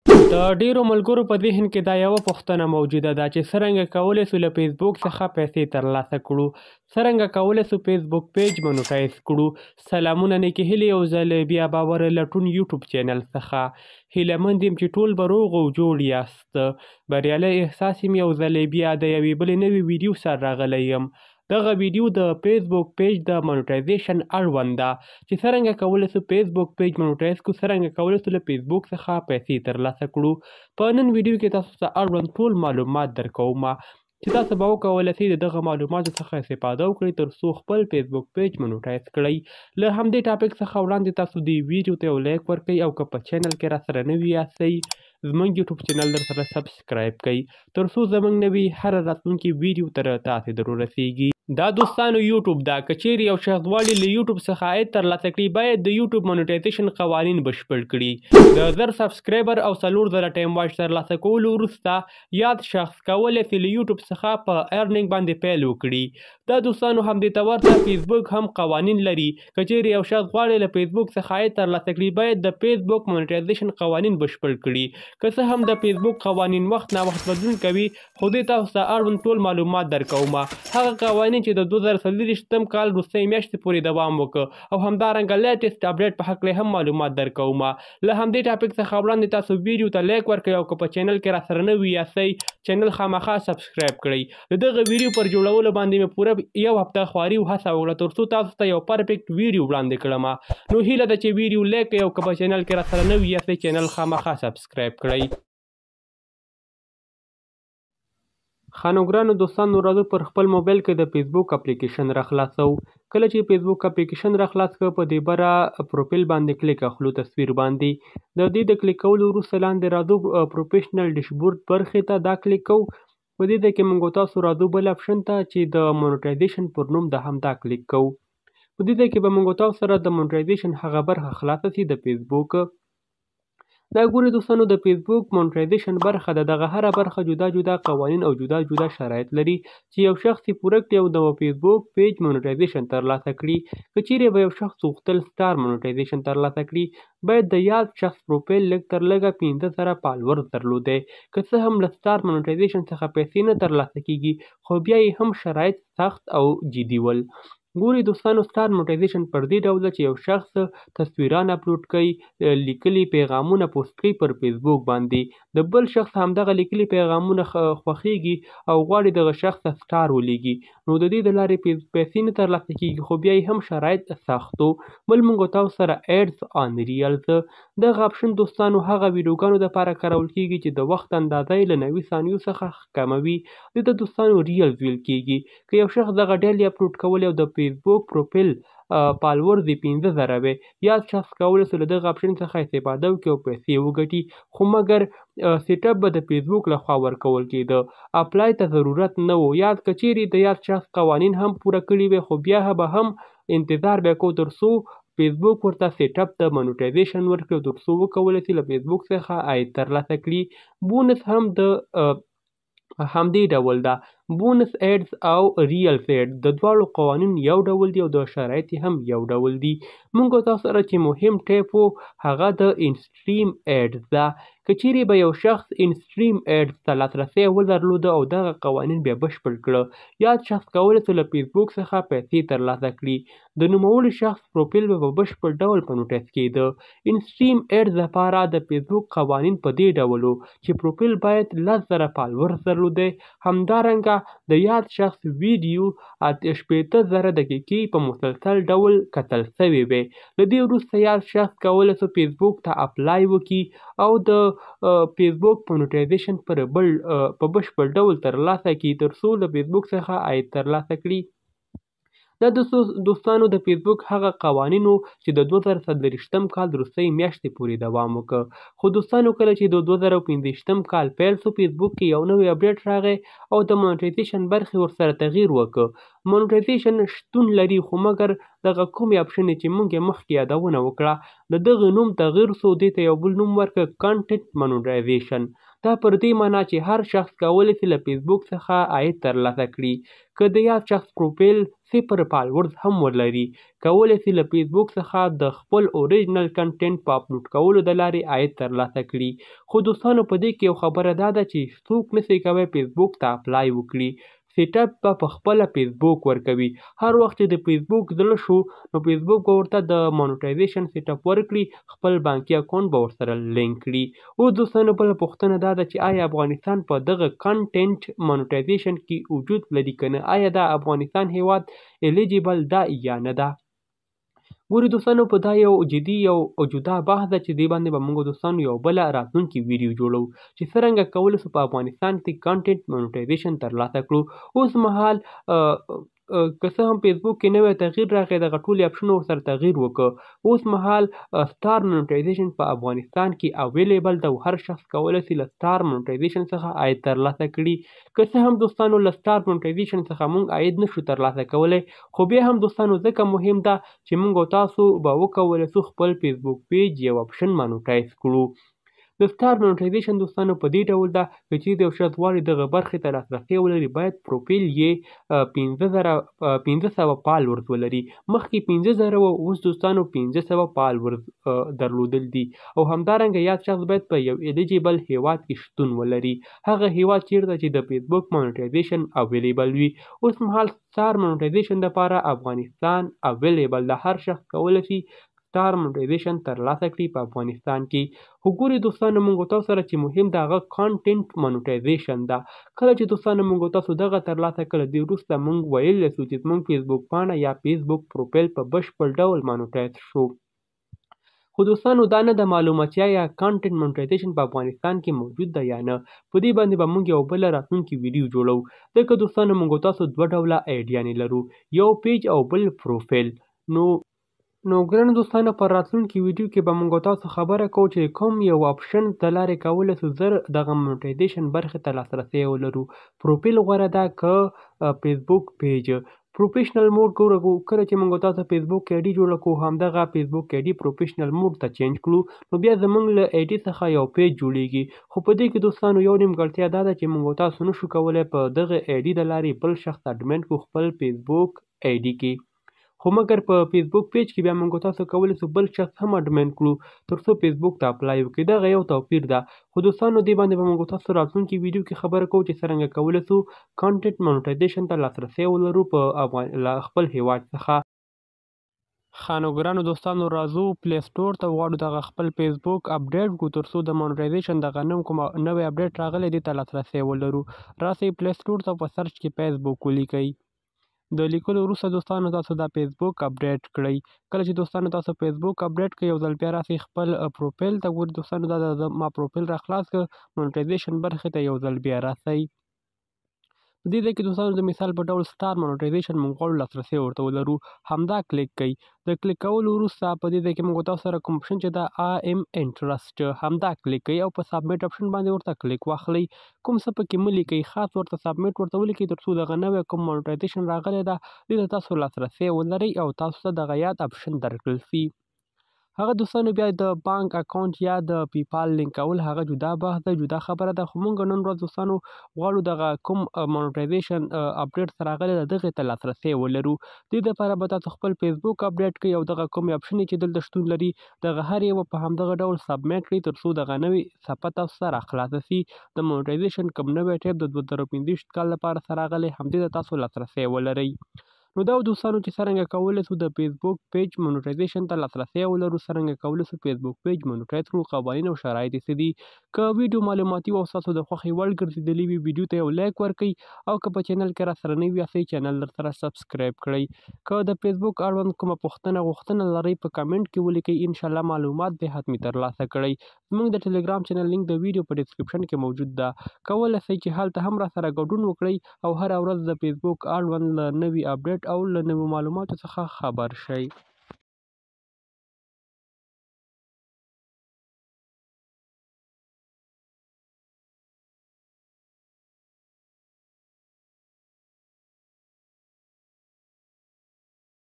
د ډیرو ملګرو په ذهن کې دا یوه پوښتنه موجوده ده چې څرنګه کولی سو له فیسبوک څخه پیسې ترلاسه کړو، څرنګه کولی سو فیسبوک پیج مونوټایز کړو. سلامونه، نیکې هیلې یو ځل بیا باور لټون یوټیوب چینل څخه. هیله مند یم چې ټول به روغ او جوړ یاست. بریالی احساس یم یو ځل بیا د یوې بلې نوې ویډیو سره راغلی یم. دغه ویډیو د فیسبوک پیج د مونوټایزیشن اړوند ده چې څرنګه کولی سو فیسبوک پیج مونوټایز کړو، څرنګه کولی سو له فیسبوک څخه پیسې ترلاسه کړو. په نن ویډیو کې تاسو ته اړوند ټول معلومات درکوم چې تاسو به وکولی سئ د دغه معلوماتو څخه استفاده وکړئ تر څو خپل فیسبوک پیج مونوټایز کړئ. له همدې ټاپک څخه وړاندې تاسو دې ویډیو ته یو لایک ورکړئ او که په چینل کې راسره نوي یاستئ زموږ یوټیوب چینل در سره سبسکرایب کړئ تر څو زموږ نوي هره راتلونکې ویډیو تر تاسې در ورسیږي. دا دوستانو یوټیوب ده، که چیرې یو شخص غواړي له یوټیوب څخه عاید ترلاسه کړي باید د یوټیوب مونوټایزیشن قوانین بشپړ کړي. د 1000 سبسکرایبر او 4000 ټایم واچ ترلاسه کولو وروسته یاد شخص کولی سي له یوټیوب څخه په ارنینګ باندې پیل وکړي. دا دوستانو همدې ته ورته فیسبوک هم قوانین لري، که چیرې یو شخص غواړي له فیسبوک څخه عاید ترلاسه کړي باید د فیسبوک مونوټایزیشن قوانین بشپړ کړي. که څه هم د فیسبوک قوانین وخت نا وخت بدلون کوي خو دې تاسو ته اړوند ټول معلومات درکوم. هغه قوانین چې د 2024 کال وروستۍ میاشتې پورې دوام وکړ او همدارنګه لیټسټ اپډیټ په هکله هم معلومات درکوم. له همدې ټاپک څخه وړاندې تاسو ویډیو ته لایک ورکړئ او که په چینل کې راسره نوي یاستئ چینل خامخا سبسکرایب کړئ. د دغه ویډیو پر جوړولو باندې مې پوره یو هفته خواري او هڅه وکړه تر څو تاسو ته یو پرفیکټ ویډیو وړاندې کړم. نو هیله ده چې ویډیو لایک کړئ او که په چینل کې راسره نوي یاستئ چینل خامخا سبسکرایب کړئ. ښه نو ګرانو دوستانو راځو پر خپل موبایل کې د فیسبوک اپلیکیشن راخلاصو. کله چې فیسبوک اپلیکیشن راخلاص کړ په دې بره پروفیل باندې کلیک اخلو تصویر باندې. د دې د کلیک کولو وروسته لاندې راځو پروفیشنل ډیشبورډ برخې ته، دا کلیک کوو. په دې ځای کې موږ تاسو راځو بل اپشن ته چې د مونوټایزیشن پر نوم د همدا کلیک کوو. په دې ځای کې به موږ تاسو سره د مونوټایزیشن هغه برخه خلاصه سي د فیسبوک. دا ګورئ دوستانو د فیسبوک مونټایزیشن برخه ده. دغه هره برخه جدا جدا قوانین او جدا جدا شرایط لري چې یو شخص یې پوره کړي او د فیسبوک پیج مونټایزیشن ترلاسه کړي. که چیرې به یو شخص غوښتل سټار مونټایزیشن ترلاسه کړي باید د یاد شخص پروفایل لږ تر لږه 5000 فالورز درلودی. که څه هم له سټار مونټایزیشن څخه پیسې نه ترلاسه کیږي خو بیا یې هم شرایط سخت او جدي ول. ګوري دوستانو سټار مونټایزیشن پر دې ډول ده چې یو شخص تصویران اپلوډ کوي، لیکلي پیغامونه پوسټ کوي پر فیسبوک باندې، د بل شخص همدغه لیکلي پیغامونه خوښیږي او غواړي دغه شخص ته سټار ولیږي، نو د دې د لارې پیسې نه ترلاسه کیږي خو بیا یې هم شرایط سخت وو. بل موږ تاسو سره ایډز آن ریلز، دغه اپشن دوستانو هغه ویډیوګانو دپاره کارول کیږي چې د وخت اندازه یې له 90 ثانیو څخه کموي. دې ته دوستانو ریلز ویل کیږي. که یو شخص دغه ډیلی اپلوډ کولی او د فیسبوک پروفیل فالورز یې 5000 وي، یاد شخص کولی سو له دغه اپشن څخه استفاده وکړي او پیسې وګټي، خو مګر سیټ اپ به د فیسبوک لخوا ورکول کېده، اپلای ته ضرورت نه و. یاد که چیرې د یاد شخص قوانین هم پوره کړي وي خو بیا به هم انتظار به کو تر څو فیسبوک ورته سیټ اپ د مونټایزیشن ورکړي او تر څو وکولی سي له فیسبوک څخه عاید ترلاسه کړي. بونس هم د همدې ډول ده. بونس ایډز او ریلز ایډ د دواړو قوانین یو ډول دي او د شرایط هم یو ډول دي. موږ تاسو سره چې مهم ټیپ و هغه د انسټریم ایډز ده. که چیرې به یو شخص انسټریم ایډز ته لاسرسی ودرلوده او دغه قوانین بیا بشپړ کړه، یاد شخص کولی سو له فیسبوک څخه پیسې ترلاسه کړي. د نوموړي شخص پروفیل به په بشپړ ډول مونټایز کېده. انسټریم ایډز لپاره د فیسبوک قوانین په دې ډول وو چې پروفیل باید 10000 فالورز درلودی، همدارنګه د یاد شخص ویډیو 60000 دقیقې په مسلسل ډول کتل سوې وي. له دې وروسته یاد شخص کولی سو فیسبوک ته اپلای وکړي او د فیسبوک مونټایزیشن په بشپړ ډول ترلاسه کړي تر څو له فیسبوک څخه عاید ترلاسه کړي. دا دوستانو د فیسبوک هغه قوانین وو چې د 2024 کال وروستۍ میاشتې پورې دوام وکړ. خو دوستانو کله چې د 2025 کال پیل سو فیسبوک کې یو نوی اپډیټ راغی او د مونټایزیشن برخې ورسره تغییر وکړ. مونټایزیشن شتون لري خو مګر دغه کومې اپشنې چې موږ یې مخکې یادونه وکړه د دغه نوم تغییر سو، دې ته یو بل نوم ورکړ، کانټینټ مونټایزیشن. دا پر دې معنا چې هر شخص کولی شي له فیسبوک څخه عاید ترلاسه کړي. که د یاد شخص پروفیل 0 followers هم ولري، کولی شي له فیسبوک څخه د خپل original content په اپلوډ کولو د لارې عاید ترلاسه کړي. خو دوستانو په دې کې یو خبره دا ده چې څوک نشي کولی فیسبوک ته apply وکړي. setup به په خپله فیسبوک ورکوي. هر وخت چې د فیسبوک زړه شو نو فیسبوک به ورته د monetization setup ورکړي، خپل بانکي اکاونټ به ورسره لینک کړي. اوس دوستانو بله پوښتنه دا ده چې آیا افغانستان په دغه content monetization کې وجود لري که نه؟ آیا دا افغانستان هیواد eligible ده یا نه ده؟ ګوري دوستانو په دا یو جدي یو جدا بحث ده چې دې باندې به موږ دوستانو یو بله راتلونکې ویډیو جوړو چې څرنګه کولی شو په افغانستان کې content monetization ترلاسه کړو. اوس مهال که څه هم فیسبوک کې نوی تغییر راغی، دغه ټولې آپشنو ورسره تغییر وکړ. اوس مهال star monetization په افغانستان کې available ده او هر شخص کولی شي له star monetization څخه عاید ترلاسه کړي. که څه هم دوستانو له star monetization څخه موږ عاید نشو ترلاسه کولی، خو بیا هم دوستانو ځکه مهم ده چې موږ او تاسو به وکولی شو خپل فیسبوک page یو option monetize کړو. د star monetization دوستانو په دې ډول ده که چیرې یو شخص غواړي دغه برخې ته لاسرسی ولري، باید پروفیل یې 500 followers ولري. مخکې 5000 وو، اوس دوستانو 500 followers درلودل دي. او همدارنګه یاد شخص باید په یو eligible هیواد کې شتون ولري، هغه هیواد چیرته چې د فیسبوک monetization available وي. اوس مهال star monetization دپاره افغانستان available ده، هر شخص کولی شي star monetization ترلاسه کړي په افغانستان کې. خو ګوري دوستانو موږ تاسو سره چې مهم ده هغه content monetization ده. کله چې دوستانو موږ تاسو دغه ترلاسه کړه، دې وروسته موږ ویلی شو چې زموږ فیسبوک پاڼه یا فیسبوک پروفایل په بشپړ ډول monetize شو. خو دوستانو دا نه ده معلومه چې آیا content monetization په افغانستان کې موجود ده یا نه. په دې باندې به موږ یو بله راتلونکې ویډیو جوړو. ځکه دوستانو موږ تاسو دوه ډوله آیډیانې لرو، یو page او بل پروفایل. نو ګرانو دوستانو په راتلونکې ویډیو کې به موږ تاسو خبره کوو چې کوم یو option د لارې کولی شو زر دغه monetization برخې ته لاسرسی ولرو. پروفیل غوره ده که فیسبوک page؟ professional mode ګوره، کله چې موږ تاسو فیسبوک ID جوړه کړو، همدغه فیسبوک ID professional mode ته change کړو، نو بیا زموږ له ID څخه یو page جوړیږي. خو په دې کې دوستانو یو نیمګړتیا دا ده چې موږ تاسو نشو کولی په دغه ID د لارې بل شخص admin کړو خپل فیسبوک ID کې. خو مګر په فیسبوک page کې بیا موږ تاسو کولی شو بل شخص هم admin کړو تر څو فیسبوک ته apply وکړي. دغه یو توپیر ده. خو دوستانو دې باندې به موږ تاسو راتلونکې ویډیو کې خبره کوو چې څرنګه کولی شو content monetization ته لاسرسی ولرو په له خپل هیواد څخه. ښه نو ګرانو دوستانو راځو Play Store ته، غواړو دغه خپل فیسبوک update کړو تر څو د monetization دغه نوم کوم نوی update راغلی دې ته لاسرسی ولرو. راسئ Play Store ته، په search کې فیسبوک ولیکئ. د لیکلو وروسته دوستانو تاسو دا فیسبوک update کړئ. کله چې دوستانو تاسو فیسبوک update کړئ، یو ځل بیا راسئ خپل پروفایل ته. ګورئ دوستانو دا د ما پروفایل را خلاص کړ، monetization برخې ته یو ځل بیا راسئ. په دې ځای کې دوستانو د مثال په ډول star monetization موږ غواړو لاسرسی ورته ولرو، همدا کلیک کړئ. د کلیک کولو وروسته په دې ځای کې موږ تاسو سره کوم option چې دا I am interest، همدا کلیک کړئ او په submit option باندې ورته کلیک واخلئ. کوم څه پکې مه لیکئ، خاص ورته submit ورته ولیکئ تر څو دغه نوی کوم monetization راغلی ده دې ته تاسو لاسرسی ولرئ او تاسو ته دغه یاد option درکړل شي. هغه دوستانو بیا د بانک اکاونټ یا د PayPal link کول هغه جدا بحث ده، جدا خبره ده. خو مونږ نن ورځ دوستانو غواړو دغه کوم monetization update سره راغلی ده دغې ته لاسرسی ولرو. دې دپاره به تاسو خپل فیسبوک update کړئ او دغه کومې option چې دلته شتون لري دغه هر یو په همدغه ډول submit کړئ تر څو دغه نوې صفحه تاسو ته راخلاصه شي. د monetization کوم نوی tab د 2025 کال لپاره سره راغلی همدې ته تاسو لاسرسی ولرئ. نو دا دوستانو چې څرنګه کولی شو د فیسبوک page monetization ته لاسرسی ولرو، څرنګه کولی شو فیسبوک page monetize کړو، قوانین او شرایط یې څه دي. که ویډیو معلوماتي وه او ستاسو د خوښې وړ ګرځېدلې وي، ویډیو ته یو like ورکړئ او که په channel کې راسره نوي یاستئ channel درسره subscribe کړئ. که د فیسبوک اړوند کومه پوښتنه غوښتنه لرئ په comment کې ولیکئ، انشاءالله معلومات به حتمي ترلاسه کړئ. زموږ د ټلګرام channel link د ویډیو په description کې موجود ده، کولی شئ چې هلته هم راسره ګډون وکړئ او هره ورځ د فیسبوک اړوند له نوي update او له نویو معلوماتو څخه خبر شئ.